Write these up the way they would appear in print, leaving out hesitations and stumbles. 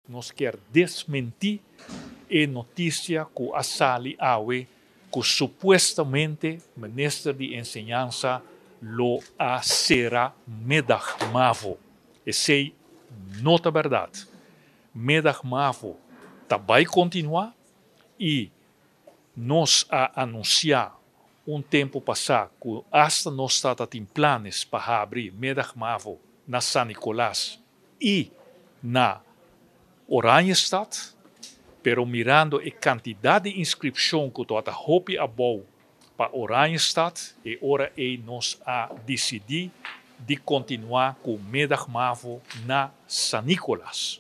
Nos kier desmenti e noticia cu a sali awe cu supuestamente minister di Enseñansa lo a cera Middag Mavo. Esey no ta berdad. Middag Mavo ta bay continua y nos a anuncia un tempo pasa cu hasta nos tabatin planes pa habri Middag Mavo na San Nicolas y na Oranjestad, pero mirando e cantidad di inscripcion cu tabata hopi abou pa Oranjestad, e ora ey nos a dicidi di continua cu Middag Mavo na San Nicolas.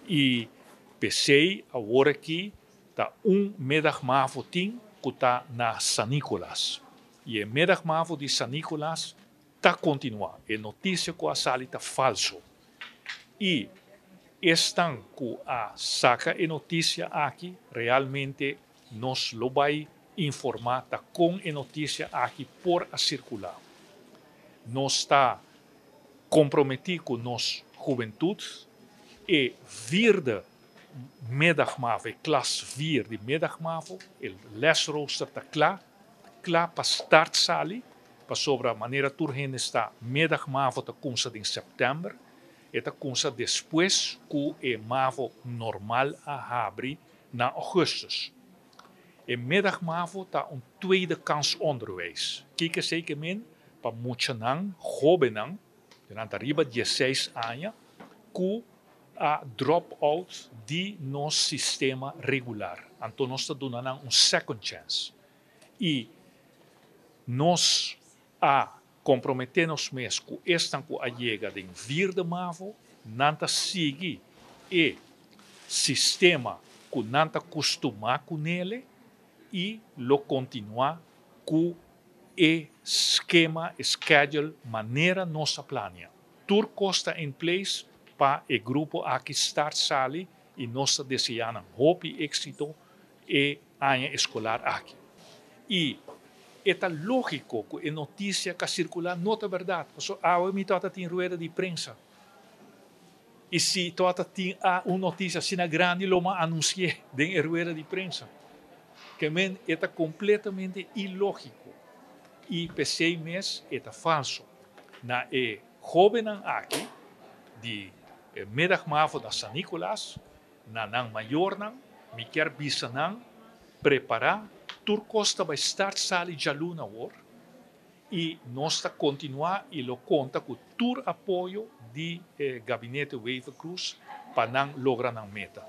Y p'esey awor aki ta un Middag Mavo tin cu ta na San Nicolas. Y e Middag Mavo di San Nicolas ta continua. E noticia cu a sali ta falso. Y esnan cu a saca e noticia aki, realmente nos lo bay informa ta con e noticia aki por a circula. Nos ta comprometi cu nos hubentud. E vierde Middag Mavo, e klas 4 di Middag Mavo, e lesrooster ta cla, cla pa start sali, pasobra manera tur hende sa, Middag Mavo ta cuminsa den september, e ta cuminsa despues cu e Mavo normal a habri na augustus. E Middag Mavo ta un tweede kans onderwijs. Kico esey kiermen? Pa muchanan, hobennan, durante ariba 16 aña, cu a drop out di nos sistema regular. Anto nos ta duna nan un second chance. Y nos a compromete nos mes cu esnan cu a yega den vierde Mavo, nan ta sigui e sistema cu nan ta custuma cu ne y lo continua cu e skema, schedule, manera nos a plania. Tur cos ta in place pa e grupo aki start sali y nos ta desea nan hopi exito e aña escolar aki. Y ta logico cu e noticia cu a circula no ta berdad. Pasobra awe mi tabatin rueda di prensa. Y si tabatin un noticia asina grandi, lo m'a anuncia den rueda di prensa. Kiermen ta completamente ilogico. Y p'esey mes ta falso. Na e hobennan aki, di Middag Mavo na San Nicolas, na nan mayornan, mi kier bisa nan, prepara, tur cos ta bay start sali dialuna awor, y nos ta continua y lo conta cu tur apoyo di gabinete Wever-Croes pa nan logra nan meta.